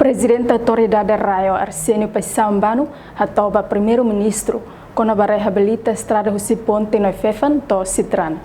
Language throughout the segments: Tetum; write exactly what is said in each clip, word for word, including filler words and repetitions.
Prezidente Autoridade RAEOA Arsénio Paixão Bano hato'o ba Primeiru-Ministru kona-ba reabilita estrada husi ponte Noefefan to'o Sitran.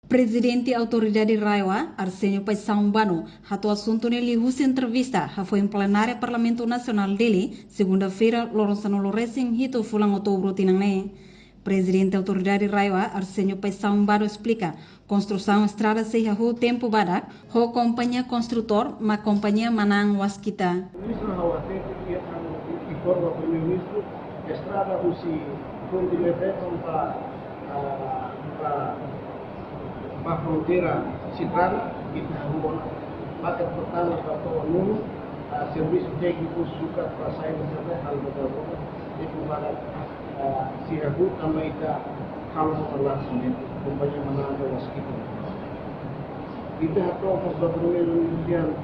Prezidente Autoridade RAEOA Arsénio Paixão Bano hato'o asuntu ne'e liuhusi entrevista hafoin plenária Parlamentu Nasionál Dili, segunda-feira, loron sanulu resin hitu fulan Outubru tinan ne'e. Prezidente Autoridade RAEOA Arsénio Paixão Bano esplika, konstrusaun estrada sei hahú tempu badak ho kompañia konstrutór, mak kompañia manán Waskita. Ministru hau atende ke anu informa Primeiru-Ministru, estrada husi ponte Noefefan ba, ah, ba, ba fronteira Sitran, ita hahú ona, baket pertama ka to'o nonu, ah, servisu tékniku sukat ba sai di sana, hal betul, itu badak, ah, sei hahú tanba ita halo ho lansamento, kompañia manán Waskita. Ita hato'o mós ba Primeiru-Ministru,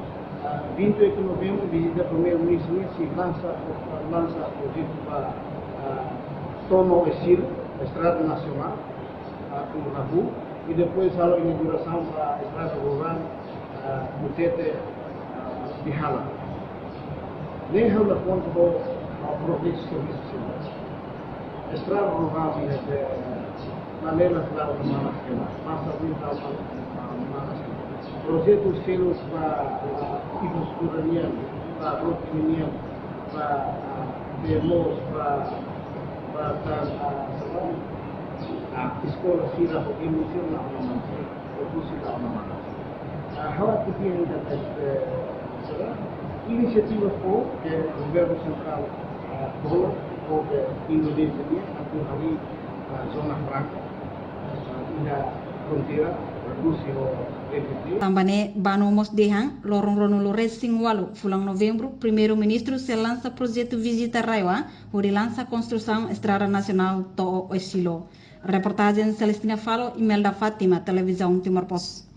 ah, vinte e oito de novembro, vizita Primeiru-Ministru ne'e sei lansa, lansa projetu ba, ah, Tono Oesilo, estrada nasionál, ah, atu hahú, i depois halo inaugurasaun ba estrada rurál, ah, Butete, ah, Bihala. Ne'e ha'u la konta ho, ah, projetu servisu sira. Estrada rurál ne'e, eh, maneira klaru manas kela, masa rurál manas kela. Projetu seluk ba, ah, infraestrutura nian, ba roti nian, ba, ah, bee moos, ba, ba tan, ah, ah, eskola sira, ho imi sira la manas, ho sira la manas. Ah, ha'u atu dehan katak, eh, inisiativa foun ke governu sentrál, ah, toma, foun ke Indonézia nian, atu harii, ah, zona franka, ah, iha fronteira, redusi ho R D T. Tanba ne'e, Bano mós dehan, loron ruanulu resin ualu fulan Novembru, Primeiru-Ministru sei lansa projetu vizita RAEOA, hodi lansa konstrusaun estrada nasionál to'o Oesilo. Reportajen Celestina Falo, Imelda Fátima, Televizaun Timor Post.